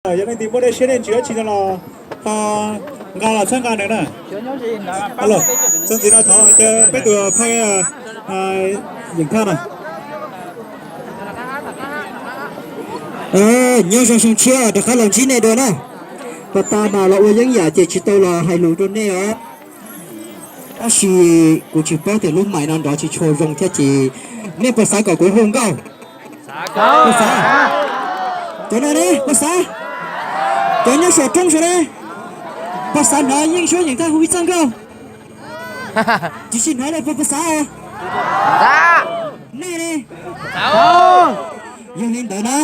Yog leej twg muaj dej siab dej ntsws dab tsi no los ho nqa los txhawb nqa nws na. Alo, txog ntxiv no thov caw peb tus phaij yeem thaj na. Nyob zoo xyoo tshiab rov qab los ntsib nej dua na. Pas tas mas los ua yeeb yam ces tsis tau los hais lus rau nej os. Tab sis kuv tsis paub tias lub mais no nrov tsis tshua zoo thiab ces nej puas xav kom kuv hu nkauj? Puas xav? Cov no ne puas xav? Cov nyob saum roob saud ne, puas xav hnov Yeej Suab Yeem Thaj hu ib txoj nkauj? Tsis sib hnov li, puas xav? Nej ne? Yog li ntawd na,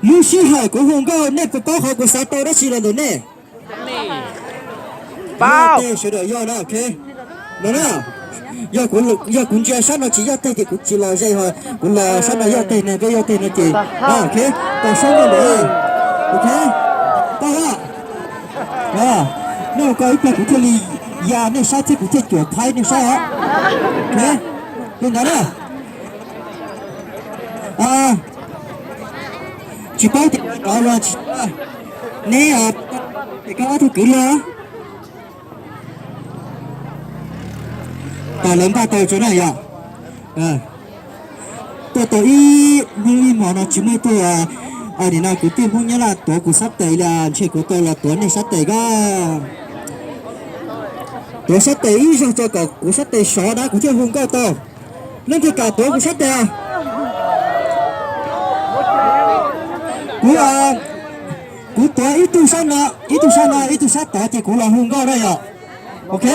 lub sij hawm kuv hu nkauj nej puas paub qhov kuv xav tau dab tsi los ntawm nej? Tej sawv daws yog na, ok. No na, yog kuv ntsia sab no tsis yog teg ces kuv tsis los ze, ho kuv los sab no yog teg ne, peb yog teg no ces, ok, tau sab no ntawd, ok. Tau, nej ua ko ib pliag kuv thiaj li ya nej saib thiab kuv thiaj cuam thaib nej saib os. Li ntawd na. Tsis paub tias rov los tsis, neb, es koj ob tug kwv li os. Tos lawv npaj tau tso na yom. Tuaj tau ib hnub ib hmo no tsis muaj ib tug, nim no kwv tij Hmoob Nyab Laj tuav kuv sab tes li, ntshe kuv tau los tuav nej sab tes koj. Tuav sab tes ib zaug tso kom kuv sab tes sov na kuv thiaj hu nkauj tau. Leej twg kam tuav kuv sab tes? Kuv, kuv tuav ib tug sab no, ib tug sab no, ib tug sab tod ces kuv los hu nkauj na yom. Ok.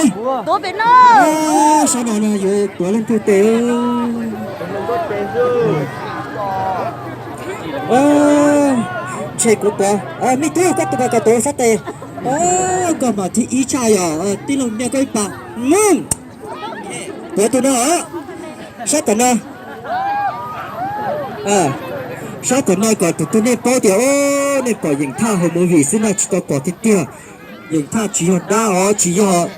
Sab no no yuav tuav leej twg tes? Ntshe kuv tuav, me tub koj tus mas kom tuav sab tes. Koj mas thib ib tshaj yom, tij laug nyiaj koj ib pas. Tuav tus no, sab tom no. Sab tom no kom tus twg nej paub tias nej pom Yeem Thaj hauv movie xwb na, tsis tau pom tiag tiag. Yeem Thaj tsis yog dab os, tsis yog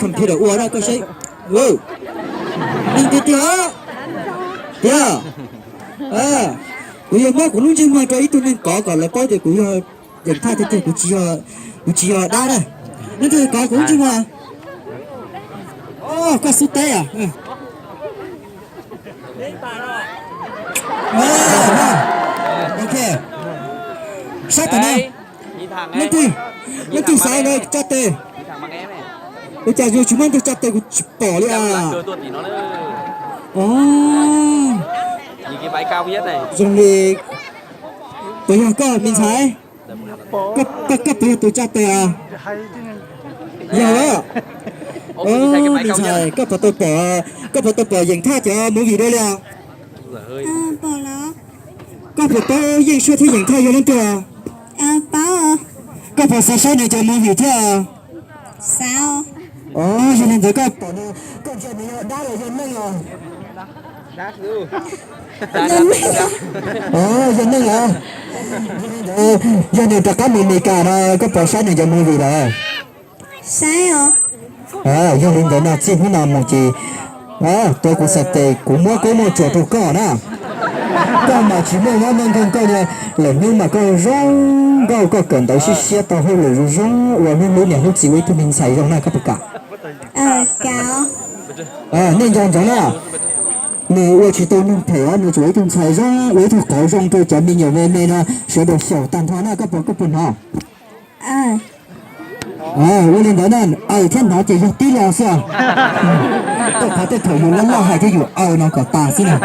computer ua na koj saib. Neeg tiag tiag tiag. Kuv yuav muab kuv lub ntsej muag rau ib tug neeg kov kom lawv paub tias kuv yog Yeem Thaj tiag tiag, kuv tsis yog dab na. Leej twg kov kuv lub ntsej muag? Koj xub teb. Ok. Sab tom no. Leej twg, leej twg xav no tsa tes. Ua cas yus tsis muaj tus tsa tes kuv tsis pom li as. Zoo li puas yog koj me ntxhais? Koj puas yog tus tsa tes? Yog. Me ntxhais, koj puas tau pom, koj puas tau pom Yeem Thaj cov movie dua li os? Koj puas paub Yeej Suab thiab Yeem Thaj yog leej twg? Koj puas xav saib nws cov movie thiab? Yog li ntawd koj pom, koj ntsia nws yog dab los yog neeg os? Yog neeg os. Yog nws rov qab mus Meskas no koj puas saib nws cov movie lawm? Yog li ntawd no txij hnub no mus ces tuav kuv sab tes kuv muab koob muaj tsuas rau koj na. Koj mas tsis muaj mob muaj nkeeg koj li, lwm hnub mas koj zoo nkauj koj kawm ntawv siab siab tau hauj lwm zoo zoo ua hlub hlub niam hlub txiv ua ib tug me ntxhais zoo na koj puas kam? Nej nco ntsoov na, nws ua tsis tau neeg phem os, nws tsuas ua ib tug ntxhais zoo ua ib tug qauv zoo rau cov me nyuam me me no sawv daws xyaum tag nrho na koj puas, koj puas hnov? Ua li ntawd na, aws thiab hnov ces yog tib lo xwb. Tej qhov tej thaum yus loj loj hais thiab yus aws no kom tas xwb na.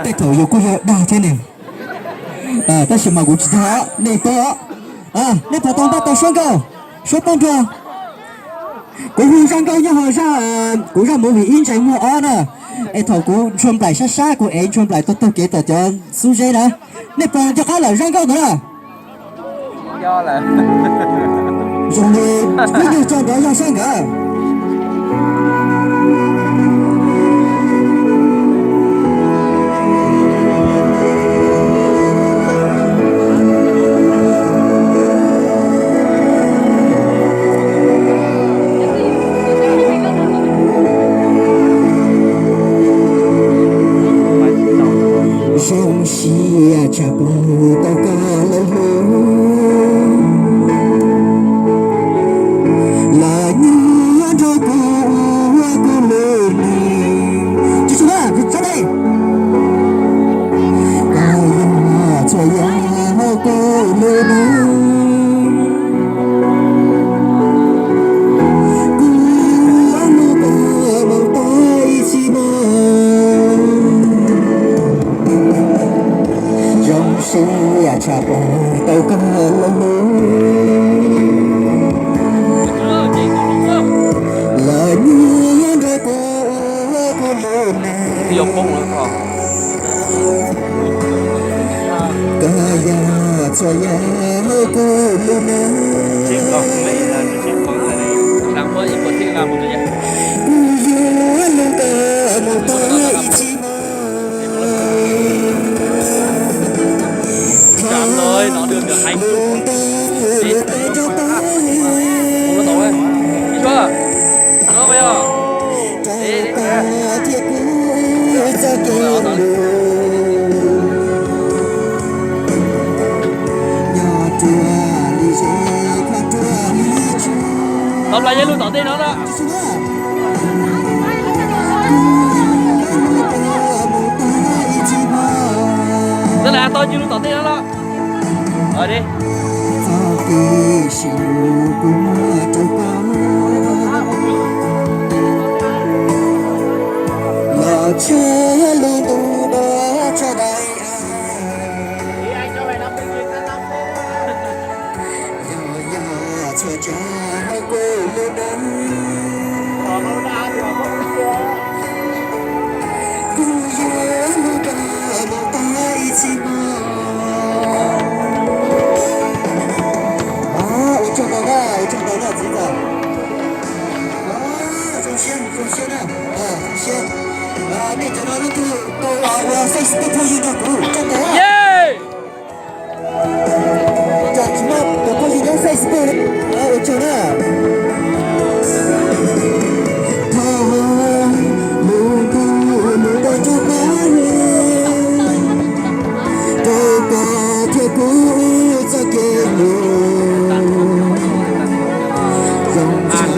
Tej thaum yus kuj yog dag thiab ne. Tab sis mas kuv tsis dag, nej paub. Nej puas tau npaj tau suab nkauj, suab paj nrog? Kuv hu zaj nkauj nyob hauv zaj, kuv zaj movie Ib Ntsees Muag Ob na. Es thaum kuv ntshua nplaim sab sab kuv ev ntshua nplaim taug taug kev tom cov xub zeb na. Nej puas nco qab lawm zaj nkauj ntawd na? Zoo li ib nyuag tso ntawd yog sab nkawd. Zoo siab tshaj plaws tau koj los hlub. Koj los lub, los nyob nrog kuv, kuv lub neej. Koj yog txhua yam kuv lub neej. Kuv yuav nrog koj mus tau ib txhis. Tau plas yog lug tom ntej no na. Tau plas yog lug tom ntej no na. Ua tsaug ntau na, ua tsaug ntau na txiv ntxawm. Zoo siab, zoo siab na, zoo siab. Nej cov no leej twg tau ua Facebook phooj ywg nrog kuv tso tes. Cov tsis muaj tus phooj ywg nyob Facebook, ua tsaug na. Thov lub ntuj lub npog rau koj, rau koj thiab kuv txoj kev hlub zoo tshaj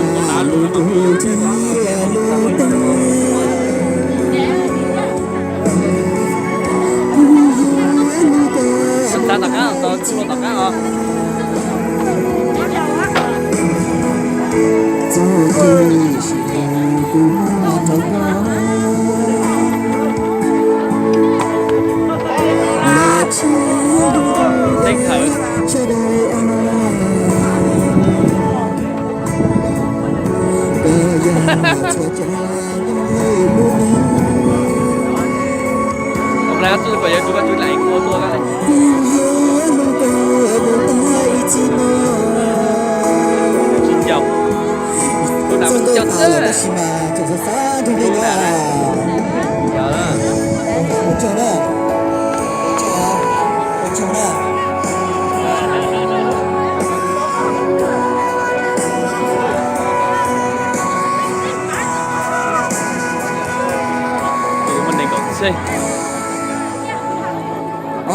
lub ntuj thiab lub npog.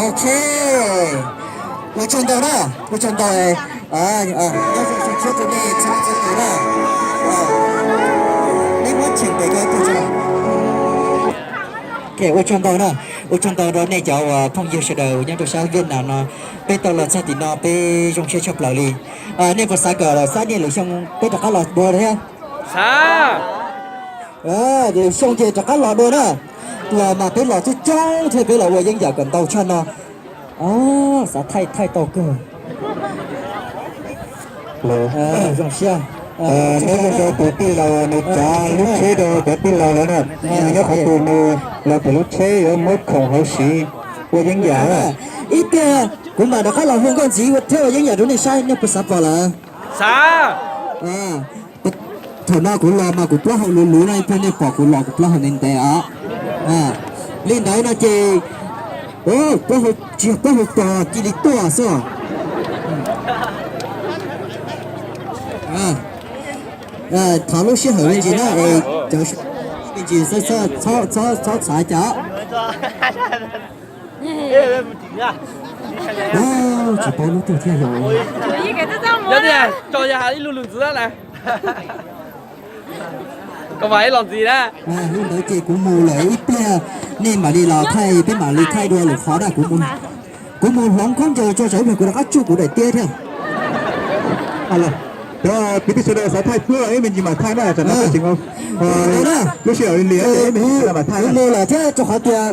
Ok, ua tsaug ntau na, ua tsaug ntau. Nyob zoo xyoo tshiab rau nej txhua leej txhua tus na. Nej muab tshem pem ko ib tug tso. Ok, ua tsaug ntau na, ua tsaug ntau rau nej cov uas phooj ywg sawv daws nyob rau sab Vietnam no. Peb tau los txog tim no peb zoo siab tshaj plaws li. Nej puas xav kom xab niaj lwm xyoo peb rov qab los dua thiab? Lwm xyoo ces rov qab los dua na. Los mas peb los coob coob thiab peb los ua yeeb yam kom ntau tshaj no. Xav thaij thaij tau kawg. Zoo siab. Neb zoo rau tus tij laug nws tsav lub tsheb rau cov tij laug lawm na. Nws nyob qhov twg nws los pem lub tsheb yuav muab khoom hauv siv ua yeeb yam. Ib pliag kuv mam rov qab los hu nkauj ntxiv thiab ua yeeb yam rau nej saib, nej puas xav pom lawm? Thaum no kuv los mas kuv plaub hau luv luv no, ib pliag nej pom kuv los kuv plaub hau ntev ntev os. Li ntawd no ces plaub hau, tsis yog plaub hau pos cia li tuaj xwb. Thov lub sij hawm me ntsis na es cov me ntsis txhob txhav cas. Tsis paub lub twg thiab yog. Yog tias tso yog ib lub lus ntxiv na. Koj mam ib los ntxiv na. Li ntawd ces kuv mus lawm ib pliag, nej mam li los thaij, peb mam li thaij dua lwm qhov na. Kuv mus hloov khaub ncaws tso tsam ib pliag kuv rov qab tsuj kuv daim tiab thiab. Cov kwv tij sawv daws xav thaij xwb ib me ntsis mam thaij na, tsam no tseem lub sij hawm li li, ib me ntsis mam thaij. Kuv mus lawm thiab rau qhov tias